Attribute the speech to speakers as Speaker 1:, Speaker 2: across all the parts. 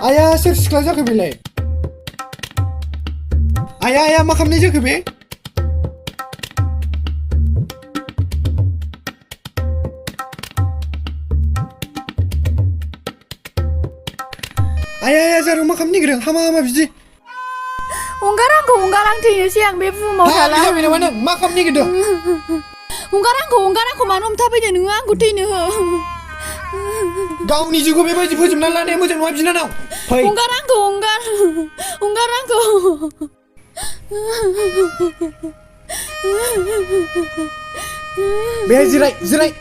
Speaker 1: आया सोर सिख्ला जाखो बेलाय आया मा खालामनाय जाखो बे आया जारौ मा खालामनो नागिरदों हामा बिदि
Speaker 2: हंगार आंखौ थैनोसै आं बे बुहुमाव थाला
Speaker 1: जाबाय नामा नों मा खालामनो नागिरदों
Speaker 2: हंगार आंखौ मानो हमथाफैदों नोङो आंखौ थैनो हो
Speaker 1: गावनि जिउखौ बेबायदि फोजोबनानै लानाया मोजां नङा बिनानाव फै
Speaker 2: हंगार आंखौ
Speaker 1: बे जिराय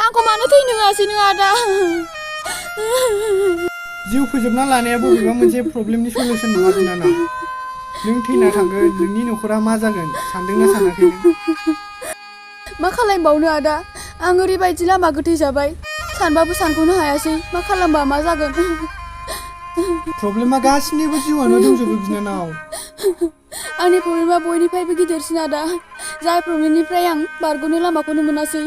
Speaker 2: आंखौ मानो थैनो होआसै नों आदा
Speaker 1: जिउ फोजोबना लानाया बबेबा मोनसे प्रब्लेमनि सलुसन नङा बिनानाव नों थैना थांगोन नोंनि न'खरा मा जागोन सानदोंना सानाखै नों
Speaker 2: मा खालामबावनो आदा आं ओरैबायदि लामा गोथै जाबाय सानबाबो सानख'नो हायासै मा खालामबा मा जागोन
Speaker 1: प्रब्लेमा गासिनिबो जिउआनो दंजोबो बिनानाव
Speaker 2: आंनि प्रब्लेमा बयनिफ्रायबो गिदिरसिन आदा जाय प्रब्लेमनिफ्राय आं बारग'नो लामाखौनो मोनासै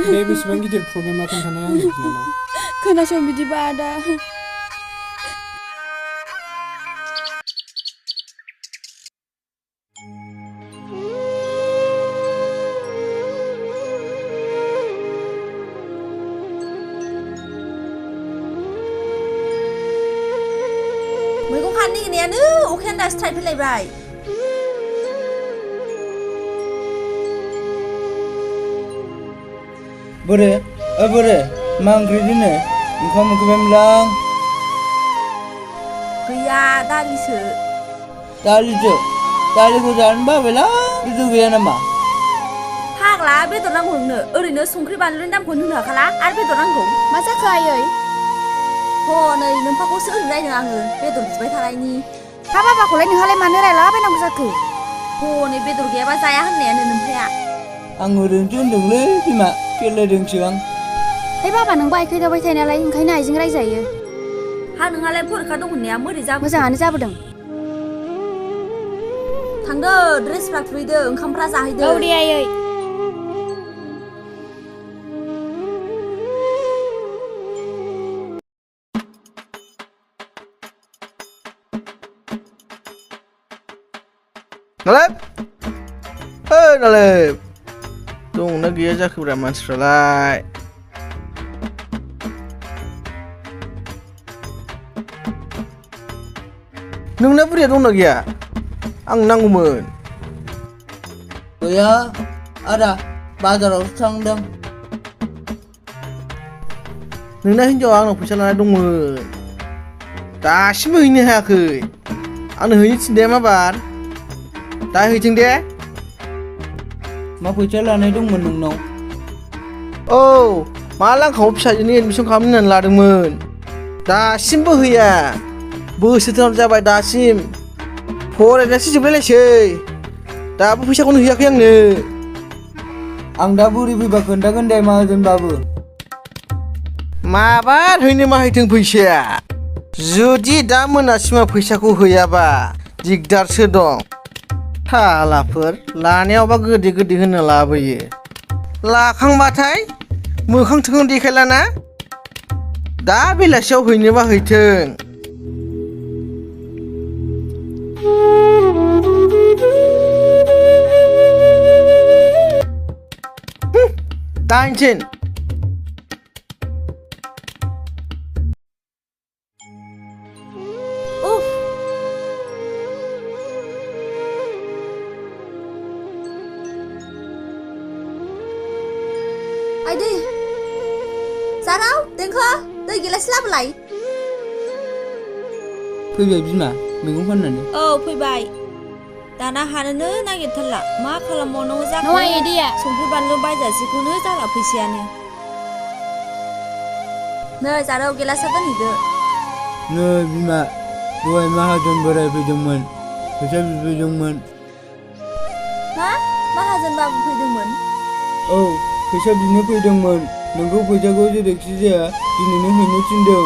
Speaker 1: बे बेसेबां गिदिर प्रब्लेमा खोन्थानाय आंनि बिनानाव
Speaker 2: खोनासं बिदिबा आदा
Speaker 3: मैगं खानो नागिरनायानो अखायानो दासो थाइफैलायबाय
Speaker 4: बोरे मा ओंख्रि दोनो ओंखाम उखैबायमोनलां
Speaker 3: गैया दालिसो
Speaker 4: दालिखौ जानो बाबायलां बेदर गैया नामा
Speaker 3: फाग्ला बेदर नांगौ नोंनो ओरैनो संख्रि बानलुनि दामखौनो होनो हाखाला आरो बेदर नांगौ
Speaker 2: मा जाखो आयै
Speaker 3: नै नोम्फाखौसो ओरैनो रायदों आङो बेदर बिबाय थानायनि
Speaker 2: हा बाबाखौलाय नोंहालाय मानो रायलाबायनांगौ जाखो
Speaker 3: नै बेदर गैयाबा जाया होननायानो नोम्फाया
Speaker 4: आं ओरैनोसो होनदोंलै बिमा खेलायदोंसो आं
Speaker 2: बाबा नोंबो आइखैदावबाय थायो नालाय ओंखायनो आइजों रायजायो
Speaker 3: हा नोंहालाय फरिखा दं होननाया मोरै जाबो
Speaker 2: मोजाङानो जाबोदों
Speaker 3: थांदो ड्रेसफ्रा खुबैदो ओंखामफ्रा जाहैदो
Speaker 2: औ दे आयै
Speaker 5: नालाय दंना गैया जाखोब्रा मानसिफ्रालाय नोंना बुरैया दंना गैया आं नांगौमोन
Speaker 4: गैया आदा बाजारावसो थांदों
Speaker 5: नोंना हिन्जावा आंनाव फैसा लाना दंमोन दासिमबो हैनो हायाखै आंनो हैनो थिनदे माबार दा हैथों दे
Speaker 4: मा फैसा लानाय दंमोन नोंनाव
Speaker 5: औ माला आंखौ फिसाजोनि एडमिसन खालामनो होननानै लादोंमोन दासिमबो हैया बोसोरथाम जाबाय दासिम फरायनायासो जोबलायलायसै दाबो फैसाखौनो हैयाखै आंनो
Speaker 4: आं दा बुरि फैबा खोन्थागोन दे माहाजोनबाबो
Speaker 5: माबार हैनो माहैथों फैसाया जुदि दा मोनासिमा फैसाखौ हैयाबा दिगदारसो दं थालाफोर लानायावबा गोदै होनो लाबोयो लाखांबाथाय मोखां थोखां देखायलाना दा बेलासियाव हैनोबा हैथों दाइनसिन
Speaker 3: आइदै जाराव देंखो दै गिलास लाबोलाय
Speaker 4: फैबाय बिमा मैगं फाननानै
Speaker 3: फैबाय दाना हानोनो नागिरथारला मा खालामबावनांगौ जाखो
Speaker 2: नङा इदिया
Speaker 3: संख्रि बानलु बायजासेखौनो जाला फैसायानो नै जाराव गिलासा दोनहैदो
Speaker 4: नै बिमा दहाय माहाजोन बोराय फैदोंमोन फैसा बिफैदोंमोन
Speaker 3: मा माहाजोन बाबु फैदोंमोन
Speaker 4: औ फैसा बिनो फैदोंमोन नोंखौ फैसाखौ जेरैखि जाया दिनैनो हैनो थिनदों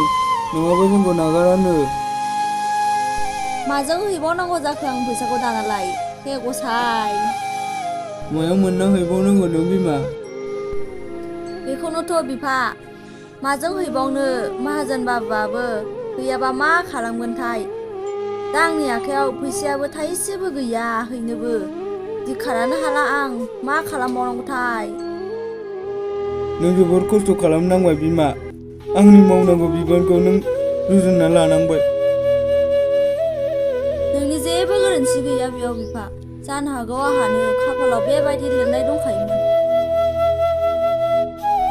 Speaker 4: नङाबा जोंखौ नागारानो
Speaker 3: माजों हैबावनांगौ जाखो आं फैसाखौ दानालाय हे गसाय
Speaker 4: मायाव मोनना हैबावनांगौ नों बिमा
Speaker 3: बेखौनोथ' बिफा माजों हैबावनो माहाजोन बाबाबो गैयाबा मा खालामगोनथाय दा आंनि आखायाव फैसायाबो थाइसेबो गैया हैनोबो दिखारानो हाला आं मा खालामबावनांगौथाय
Speaker 4: नों जोबोर खस्थ' खालामनांबाय बिमा आंनि मावनांगौ बिबानखौ नों रुजुनना लानांबाय
Speaker 3: नोंनि जेबो गोरोन्थि गैया बेयाव बिफा जानो हागौ आंहानो खाफालाव बेबायदि लिरनाय दंखायोमोन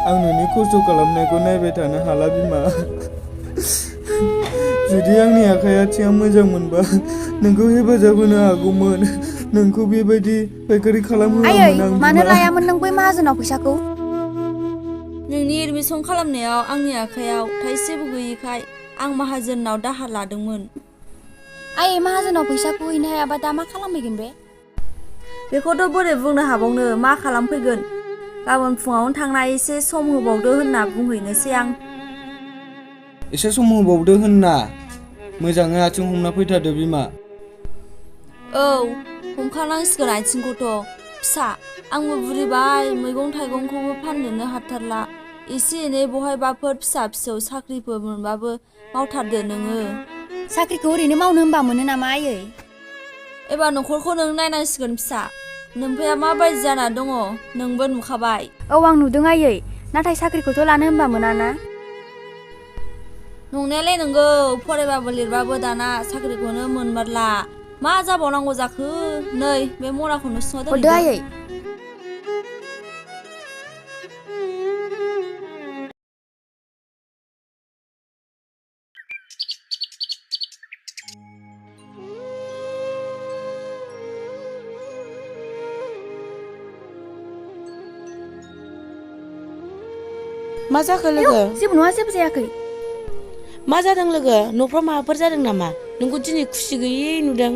Speaker 4: आं नोंनि खस्थ' खालामनायखौ नायबाय थानो हाला बिमा जुदि आंनि आखाइ आथिङा मोजां मोनबा नोंखौ हेफाजाब होनो हागौमोन नोंखौ बेबायदि फायखारि खालामहोआमोन
Speaker 2: आयै
Speaker 4: आं
Speaker 2: मानो
Speaker 4: बिमा
Speaker 2: लायामोन नों बै माहाजोनाव फैसाखौ
Speaker 3: नोंनि एडमिसन खालामनायाव आंनि आखायाव थाइसेबो गैयिखाय आं माहाजोननाव दाहार लादोंमोन
Speaker 2: आयै माहाजोनाव फैसाखौ हैनो हायाबा दा मा खालामहैगोन बे
Speaker 3: बेखौथ' बोरै बुंनो हाबावनो मा खालामफैगोन गाबोन फुङावनो थांना एसे सम होबावदो होनना बुंहैनोसै आं
Speaker 4: एसे सम होबावदो होनना मोजाङै आथिं हमना फैथारदो बिमा
Speaker 3: औ हमखानांसिगोन आथिंखौथ' फिसा आंबो बुरिबाय मैगं थाइगंखौबो फाननोनो हाथारला एसे एनै बहायबाफोर फिसा फिसौ साख्रिफोर मोनबाबो मावथारदो नोङो
Speaker 2: साख्रिखौ ओरैनो मावनो होनबा मोनो नामा आयै
Speaker 3: एबार न'खरखौ नों नायनांसिगोन फिसा नोमफाया माबायदि जाना दङ नोंबो नुखाबाय
Speaker 2: औ आं नुदों आयै नाथाय साख्रिखौथ' लानो होनबा मोनाना
Speaker 3: नंनायालाय नोंगौ फरायबाबो लिरबाबो दाना साख्रिखौनो मोनमारला मा जाबावनांगौ जाखो नै बे मराखौनो सिङाव
Speaker 2: हरदो
Speaker 3: दोनहैदो
Speaker 2: आयै
Speaker 6: मा जाखो लोगो
Speaker 2: जेबो नङा जेबो जायाखै
Speaker 6: मा जादों लोगो न'फ्राव माबाफोर जादों नामा नोंखौ दिनै खुसि गैयै नुदों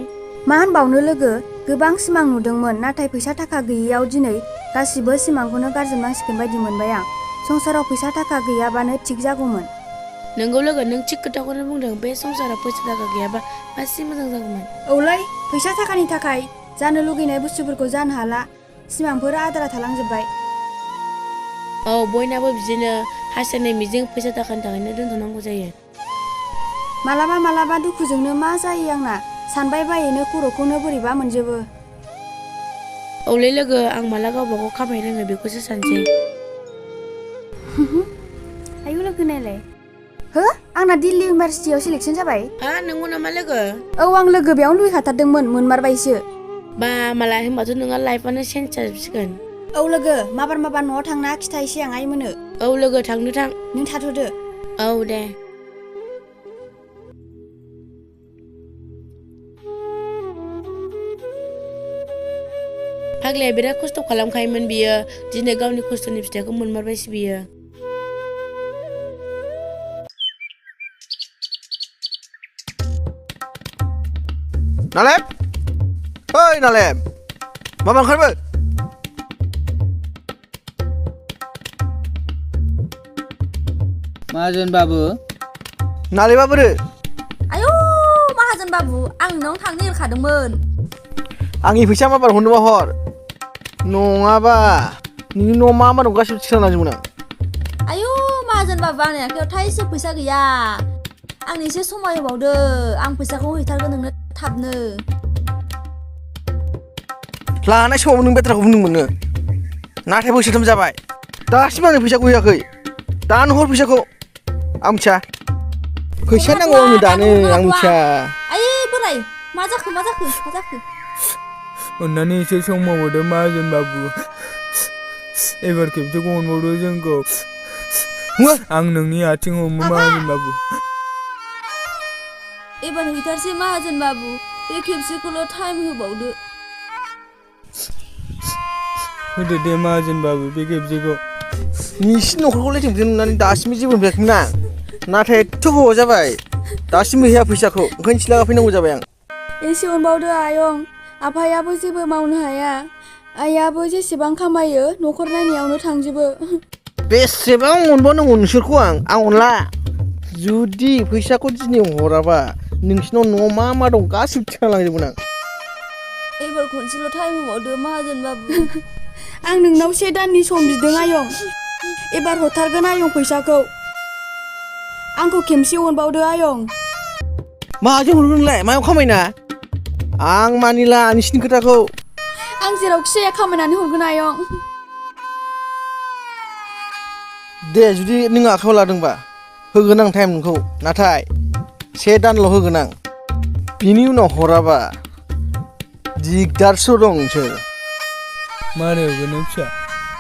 Speaker 2: मा होनबावनो लोगो गोबां सिमां नुदोंमोन नाथाय फैसा थाखा गैयैयाव दिनै गासिबो सिमांखौनो गारजोबनांसिगोन बायदि मोनबाय आं संसाराव फैसा थाखा गैयाबानो थिग जागौमोन
Speaker 6: नोंगौ लोगो नों थिग खोथाखौनो बुंदों बे संसाराव फैसा थाखा गैयाबा गासि मोजां जागौमोन
Speaker 2: औलै फैसा थाखानि थाखाय जानो लुगैनाय बुस्थुफोरखौ जानो हाला सिमांफोरा आद्रा थालांजोब्बाय
Speaker 6: औ बयनाबो बिदिनो हास्थायनाय मिजिं फैसा थाखानि थाखायनो दोनथ'नांगौ जायो
Speaker 2: मालाबा मालाबा दुखुजोंनो मा जायो आंना सानबाय बायैनो खर'खौनो बोरैबा मोनजोबो
Speaker 6: औलै लोगो आं माला गावबागाव खामायनो रोङो बेखौसो सानसै
Speaker 2: आयु लोगो नायलाय हो आंना दिल्ली इउनिभारसिटियाव सिलेक्सन जाबाय
Speaker 6: हा नंगौ नामा लोगो
Speaker 2: औ आं लोगो बेयावनो लुबैखाथारदोंमोन मोनमारबायसो
Speaker 6: बा माला होनबाथ' नोंहा लाइफआनो चेन्ज जाजोबसिगोन
Speaker 2: औ लोगो माबार न'आव थांना खिथाहैसै आं आइ मोनो
Speaker 6: औ लोगो थांनो थां
Speaker 2: नों थाथ'दो
Speaker 6: औ दे फाग्लाया बिराद खस्थ' खालामखायोमोन बियो दिनै गावनि खस्थ'नि फिथाइखौ मोनमारबायसो बियो
Speaker 5: नालेब ओइ नालेब माबा ओंखारबो
Speaker 4: माहाजोन बाबु
Speaker 5: नालेबा बोरो
Speaker 3: आयौ माहाजोन बाबु आं नोंनाव थांनो एरखादोंमोन
Speaker 5: आंनि फैसा माबार हरनोबा हर नङाबा नोंनि न'आव मा मा दं गासिबो थिखांलांजोबगोन आं
Speaker 3: आयौ माहाजोन बाबु आंनि आखायाव थाइसे फैसा गैया आंनो एसे समाय होबावदो आं फैसाखौ हैथारगोन नोंनो थाबनो
Speaker 5: लानाय समाव नों बाथ्राखौ बुंदोंमोन नाथाय बोसोरथाम जाबाय दासिम आंनो फैसाखौ होयाखै दानो हर फैसाखौ आं मिथिया फैसा नांगौ आंनो दानो आं मिथिया
Speaker 3: आयै बोराय मा जाखो
Speaker 4: अन्नानै एसे सम मावहरदो माहाजोन बाबु एबार खेबसेखौ अनबावदो जोंखौ आं नोंनि आथिं हमो माहाजोन बाबु
Speaker 3: एबार हैथारसै माहाजोन बाबु बे खेबसेखौल' टाइम होबावदो
Speaker 4: होदो दे माहाजोन बाबु बे खेबसेखौ
Speaker 5: नोंसिनि न'खरखौ लेथेंफेरनो नुनानै दासिमबो जेबो नुफेराखैमोन आं नाथाय एथ' गोबाव जाबाय दासिमबो होया फैसाखौ ओंखायनो सिला फैनांगौ जाबाय आं
Speaker 2: एसे अनबावदो आयं आफायाबो जेबो मावनो हाया आइयाबो जेसेबां खामायो न'खर नायनायावनो थांजोबो
Speaker 5: बेसेबां अनबावनांगौ नोंसोरखौ आं अनला जुदि फैसाखौ दिनै हराबा नोंसिनाव न'आव मा मा दं गासिबो थिखांलांजोबगोन आं
Speaker 3: एबार खनसेल' टाइम होबावदो माहाजोन बाबु
Speaker 2: आं नोंनाव 1 दाननि सम बिदों आयं एबार हरथारगोन आयं फैसाखौ आंखौ खेमसे अनबावदो आयं।
Speaker 5: माजों हरगोन नोंलाय मायाव खामायना आं मानिला नोंसिनि खोथाखौ
Speaker 2: आं जेरावखि जाया खामायनानै हरगोन आयं।
Speaker 5: दे जुदि नों आखायाव लादोंबा होगोन आं टाइम नोंखौ नाथाय 1 दानल' होगोन आं बिनि उनाव हराबा दिगदारसो दं नोंसोर
Speaker 4: मारै हरगोन नों फिसा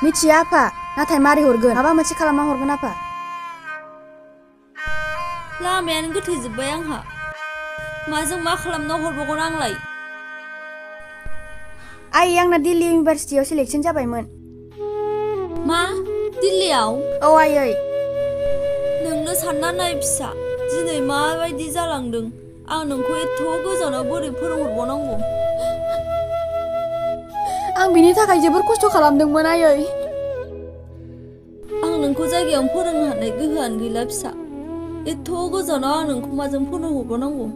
Speaker 2: मिथिया आफा नाथाय मारै हरगोन माबा मोनसे खालामना हरगोन आफा।
Speaker 3: लामायानो गोथैजोब्बाय आंहा माजों मा खालामना हरबावगोन आंलाय।
Speaker 2: आइ आंना दिल्ली इउनिभारसिटियाव सिलेक्सन जाबायमोन।
Speaker 3: मा दिल्लीयाव?
Speaker 2: औ आयै।
Speaker 3: नोंनो सानना नाय फिसा दिनै माबायदि जालांदों आं नोंखौ एथ' गोजानाव बोरै फोरोंहरबावनांगौ।
Speaker 2: आं बिनि थाखाय जोबोर खस्थ' खालामदोंमोन आयै।
Speaker 3: आं नोंखौ जायगायावनो फोरोंनो हानाय गोहोआनो गैला फिसा एथ' गोजानाव आं नोंखौ माजों फोरोंहरबावनांगौ।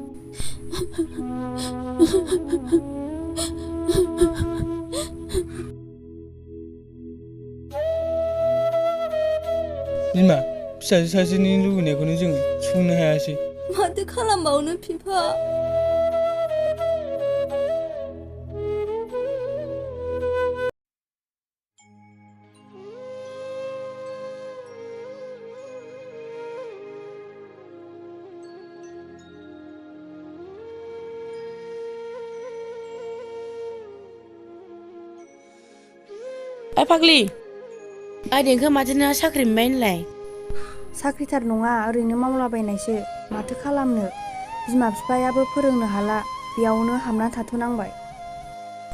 Speaker 4: बिमा फिसाजो सासेनि लुबैनायखौनो जों सुफुंनो हायासै।
Speaker 3: माथो खालामबावनो बिफा।
Speaker 6: ओइ फाग्लि ओइ देंखो माथो नोंहा साख्रि मोनबाय होनलाय?
Speaker 2: साख्रिथार नङा ओरैनो मावलाबायनायसो माथो खालामनो बिमा बिफायाबो फोरोंनो हाला बेयावनो हाबना थाथ'नांबाय।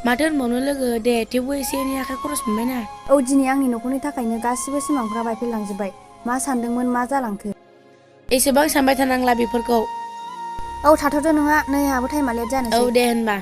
Speaker 6: माथो होनबावनो लोगो दे थेवबो एसे एनै आखाइ खरस मोनबायना।
Speaker 2: औ दिनै आंनि न'खरनि थाखायनो गासिबो सिमांफ्रा बायफ्लेलांजोब्बाय मा सानदोंमोन मा जालांखो।
Speaker 6: एसेबां सानबाय थानांला बेफोरखौ।
Speaker 2: औ थाथ'दो नोंहा नै आहाबो टाइमा लेट
Speaker 6: औ
Speaker 2: जानोसै।
Speaker 6: दे होनबा।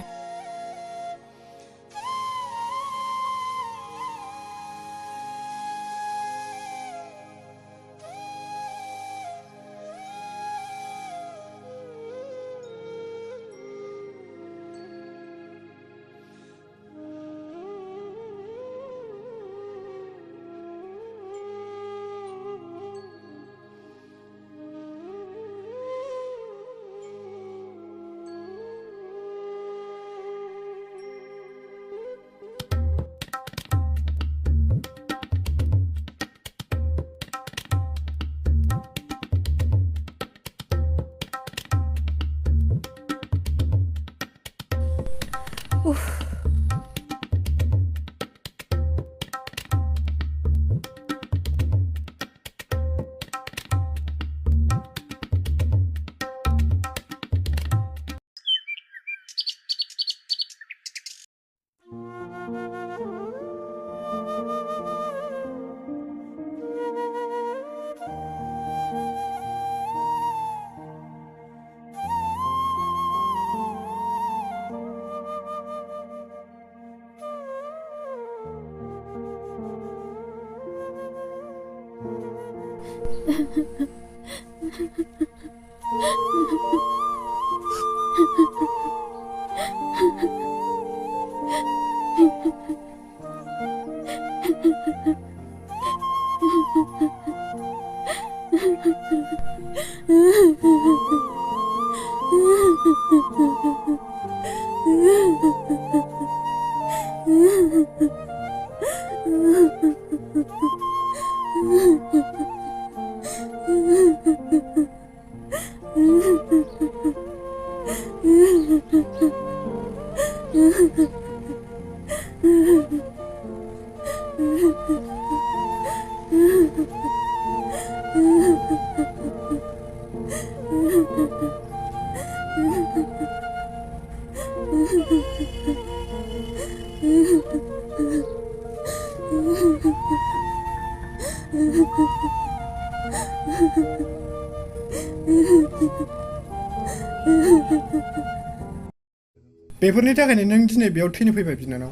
Speaker 1: बेफोरनि थाखायनो नों दिनै बेयाव थैनो फैबाय बिनानाव।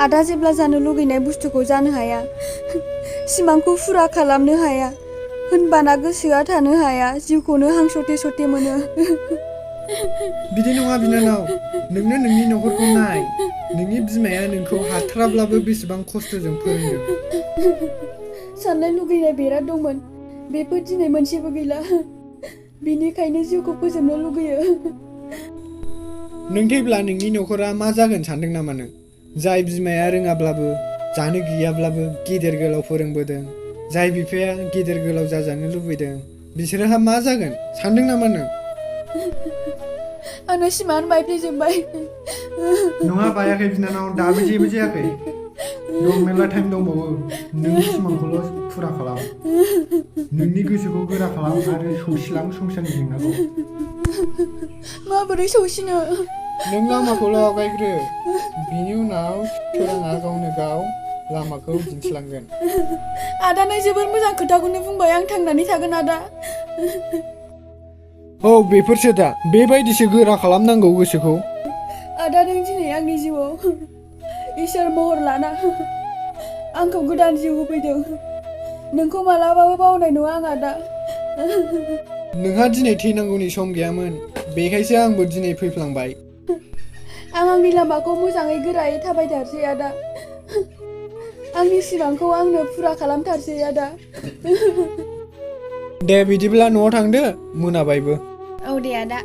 Speaker 2: आदा जेब्ला जानो लुगैनाय बुस्थुखौ जानो हाया सिमांखौ फुरा खालामनो हाया होनबाना गोसोआ थानो हाया जिउखौनो हांसथे सथे मोनो।
Speaker 1: बिदि नङा बिनानाव नोंनो नोंनि न'खरखौ नाय नोंनि बिमाया नोंखौ हाथाराब्लाबो बेसेबां खस्थ'जों फोरोंदों।
Speaker 2: साननाय लुगैनाय बिराद दंमोन बेफोर दिनै मोनसेबो गैला बिनिखायनो जिउखौ फोजोबनो लुगैयो।
Speaker 1: नों थैब्ला नोंनि न'खरा मा जागोन सानदों नामा नों? जाय बिमाया रोङाब्लाबो जानो गैयाब्लाबो गेदेर गोलाव फोरोंबोदों, जाय बिफाया गेदेर गोलाव जाजानो लुबैदों, बिसोरहा मा जागोन सानदों नामा नों?
Speaker 2: आंना सिमाङानो बायफ्लेजोब्बाय।
Speaker 1: नङा बायाखै बिनानाव, दाबो जेबो जायाखै। दं मेरला टाइम दंबावो। नोंनि सिमांखौल' फुरा खालाम। नोंनि गोसोखौ गोरा खालाम आरो सौसिलां संसारनि जेंनाखौ।
Speaker 2: माबोरै सौसिनो?
Speaker 1: नों लामाखौल' आवगायग्रो, बिनि उनाव सोराङा गावनो गाव लामाखौ दिन्थिलांगोन।
Speaker 2: आदा नों जोबोर मोजां खोथाखौनो बुंबाय, आं थांनानै थागोन आदा।
Speaker 1: औ बेफोरसो दा, बेबायदिसो गोरा खालामनांगौ गोसोखौ।
Speaker 2: आदा नों दिनै आंनि जिउआव इसोर महर लाना आंखौ गोदान जिउ होफैदों। नोंखौ मालाबाबो बावनाय नङा आं आदा।
Speaker 1: नोंहा दिनै थैनांगौनि सम गैयामोन, बेखायसो आंबो दिनै फैफ्लांबाय।
Speaker 2: आं आंनि लामाखौ मोजाङै गोरायै थाबायथारसै आदा। आंनि सिमांखौ आंनो फुरा खालामथारसै आदा।
Speaker 1: दे बिदिब्ला न'आव थांदो, मोनाबायबो।
Speaker 2: औ दे आदा।